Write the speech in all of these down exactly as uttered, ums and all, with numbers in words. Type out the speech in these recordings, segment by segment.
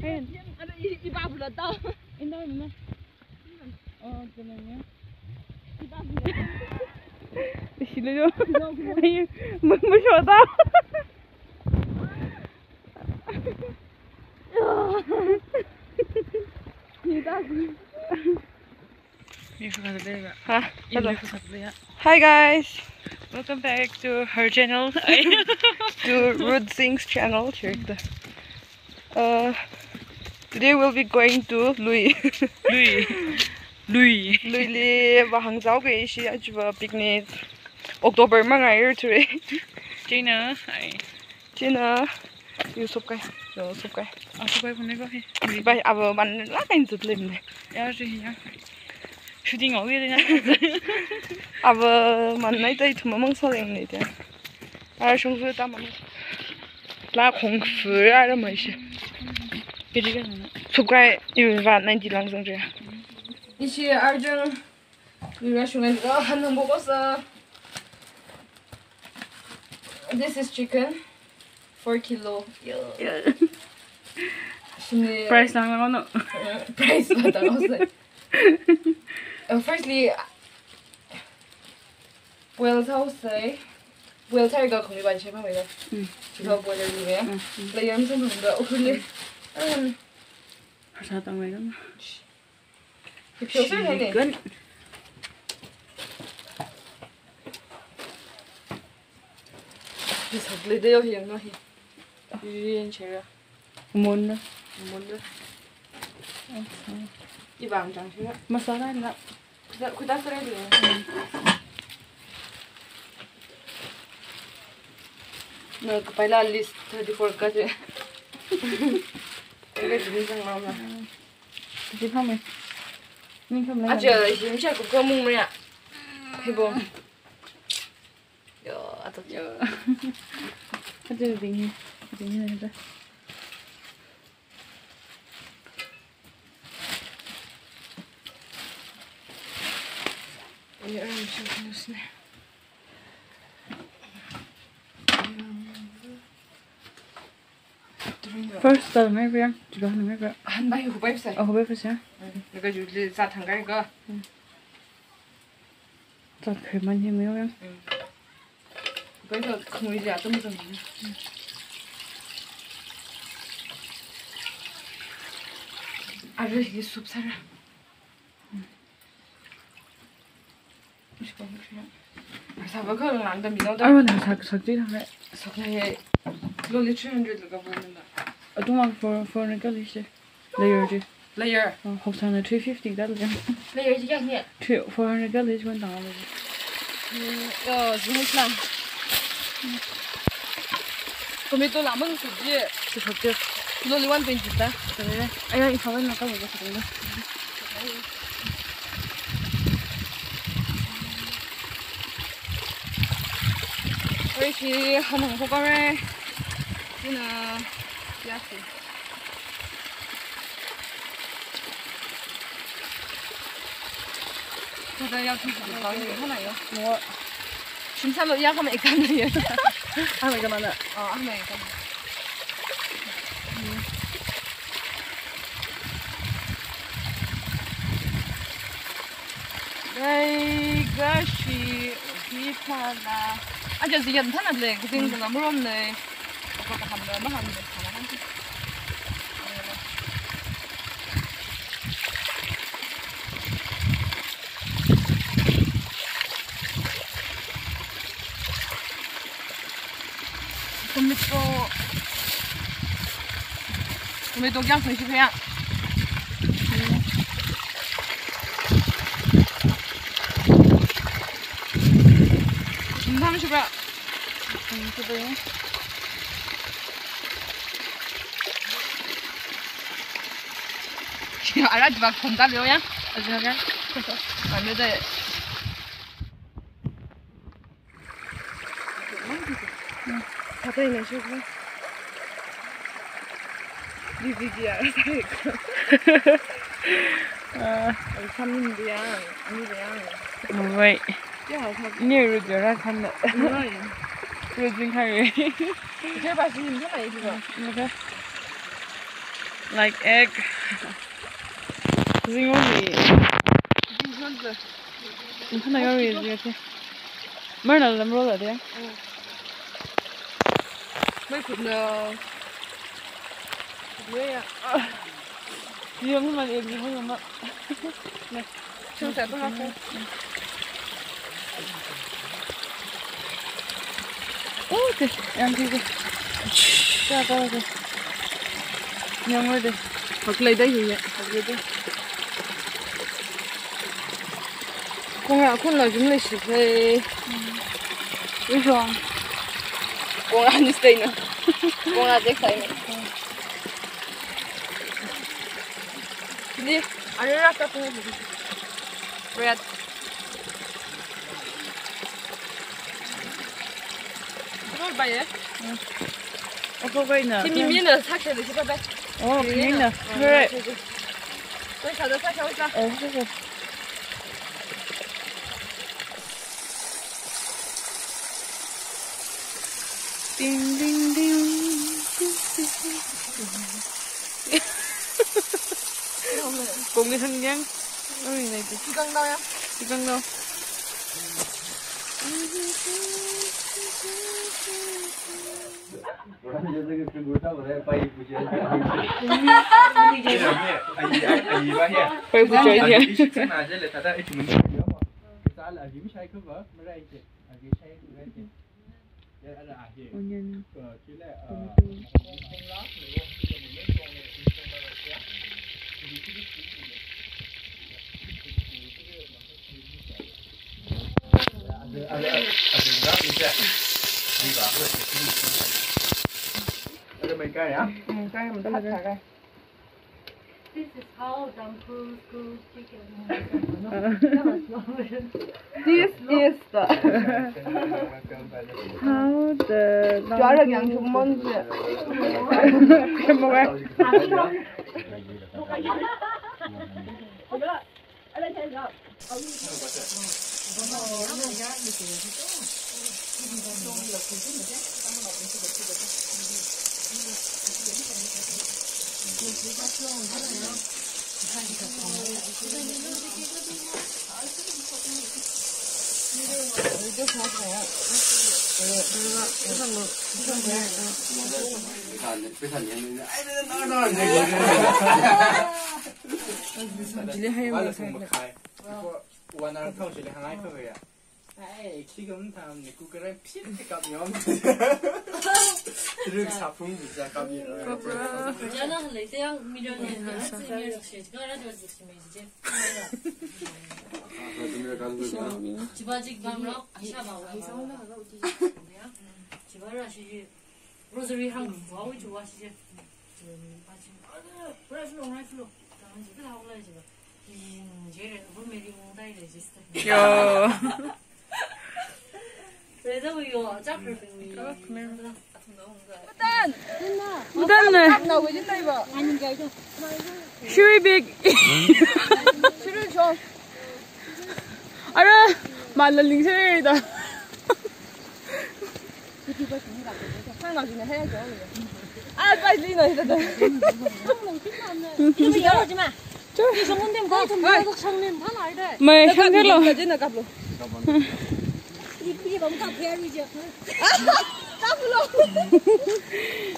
Ando i, i babu la tao. Inda mana? Oh, kena ya. I babu la. Sila jo. Ayo, mun mun shota. Ni ta si. Ha? Hello. Hi guys. Welcome back to her channel. To Ruth Singh's channel. Check the. Uh, today we'll be going to Lui. Lui. Lui. Lui li vāhāngzao ke ishi achiva picnic. October mangairu ture. China. Ai. China. Yu sop kai. Yu sop kai. Ah, sop kai phone ko he. Sop kai, ava man la kain zut lem ne. Ya, ji ya. Shooting o ye na. Ava man nai tai thuma mang sa leng ne te. Ara shong zu ta man. La khong fu ara mai shi. Kiri ka na. Sop kai, yu va ninety lang zang je. Ishi arjun. Yu ra shong ai ga han hang bo ko sa. This is chicken. Four kilo. Yo. Yeah. Shini price lang lang no. Uh, price lang lang no. Uh, firstly, boil thao sai. Boil thai ga khumi ban shema mai ga. Mm. Chicken boil ni ga. Mm, mm. Layer mi sa khumi ga. Ukule. Um. Hasa tang mai ga. Hi pyo sa ne. Chicken. Hi sop le de yo hi no hi. Yin chera. Mun na. Mun na. Ibang chang chera. Masala na. Kuda, kuda sere de. Na kapai la list thirty-four ka je. Ege jini jang ma ma. Ji pha me. Ni kam la. Aja, jin cha ku ka mung me ya. Hi bo. Yo, ato. Yo. Ato ding hi. Ding hi na. Ye, um, shi, shi, shi. First, uh, ngai biang, juga ngai biang. Han bai, hubai sai. Oh, hubai sai. Hmm. Laga juli sa thang kai ga. Hmm. Zat khoi man hi mei yang. Hmm. Hubai sa khoi ja tum tum. Are hi sop sara. Sa ba ka lang da mi da. Ai, wan sa, sa ji thang. Sa ka ye. Lo le three hundred laga ba na. Atung mang four, four hundred ka le shi. Layer ji. Layer. Oh, hok sa na three fifty da le. Layer ji kya ni? Three, four hundred ka le shi wan tang le. Hmm, yo, jing sa. Tomato la mang su ji. Su sop ji. Lo le one twenty da. Ai, ai, sa na ka lo ka sa da. Oi, shi han hang ko kare. Ina, ya shi. Kada ya shi, kada ya shi, hana ya. Mo. Shim sa lo ya kama exam na ya. Hana exam na. Ah, hana exam. Dai gashi hi phala. Aja ziyan thana le, kazing kala murom le. Apa kaham le, maham le, kaham le. Tomato. Tomato kyang thang shi kaya. Thang shi ba. Thang shi ba. Ya, ara jibak thong ta leo ya. Aja ya. Anu de. Katai na shi ko. Di di di ya. Ah. Ai, samin dia, ani dia. Wait. Ya, sa. Ni ru jara kan na. Wait. Ru jing kai. Ke ba shi ni na i ba. Okay. Like egg. Zingo mi. Zingo mi. Zingo mi. Marna lamro la de. Mai khutna. Mai ya. Yong man egg ni hong ma. Chungsa pangako. Oh, okay. Yang kiko. Cha pangako. Yang mo de. Haklei da hi ya. Haklei da. Kong a, kong a jum le shi phei. Ri shong. Kong a ni stay na. Kong a dek sai na. Ni, are ra sa pangako. Bread. Roll ba ye? Ako kaina. Simi mina saksa de sipa ba. Oh, mina. Correct. Koi sa da saksa sa. Oh, okay. Ding, ding, ding. Kong ni hang yang. Ui, nai tu. Chigang dao ya. Chigang dao. Pai bu chai ya. Onion, tomato. This is how Dangku school chicken. This is the how the Juara yang cuma je. One hour thang shile hangai kha ya. Ai, khi gam tham ni ku karan phit kap yom. Ruk sa phung bi sa kap yom. Jana le te yang million ne, senior se, kara jo se me je. Chiba jik bam ro, sha ba wa. Chiba ra shi. Rosary hang wa wi chu wa shi je. Pura flow, right flow. Tang ji ta hau la ji ba. Yin je re, bu me ri mong dai register. Yo. Re da wi yo, chak re wi. Mutan! Mutan ne. Kap na wi jin dai ba. Shuri big. Shuri chong. Ara, ma la ling se da. Mai, shang kalo.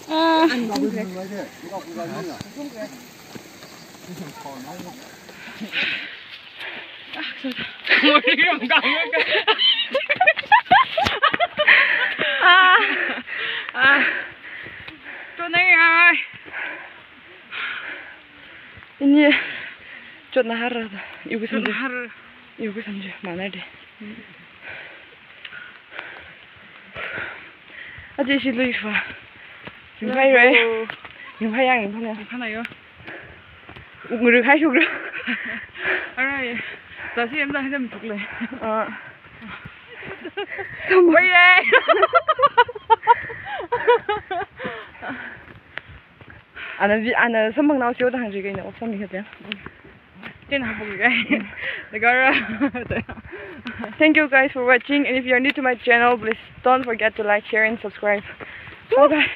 Ah. Ah, ah. Chotna ngai. Ini chotna har da. Ibu samje. Chotna har. Ibu samje. Mana de. Aja ishi lui fa. Ringphai rai. Ringphai yang, ringphai yang. Ringphai na yo. Nguru khai shukru. Alright. Tasi em da hidam tuk le. Ah. Wai ye. Ana vi, ana samang nao sio da hang ji kai na, ok, sami khat ya. Chen ha bu kai. Da gara. Thank you guys for watching, and if you are new to my channel, please don't forget to like, share, and subscribe. Bye bye.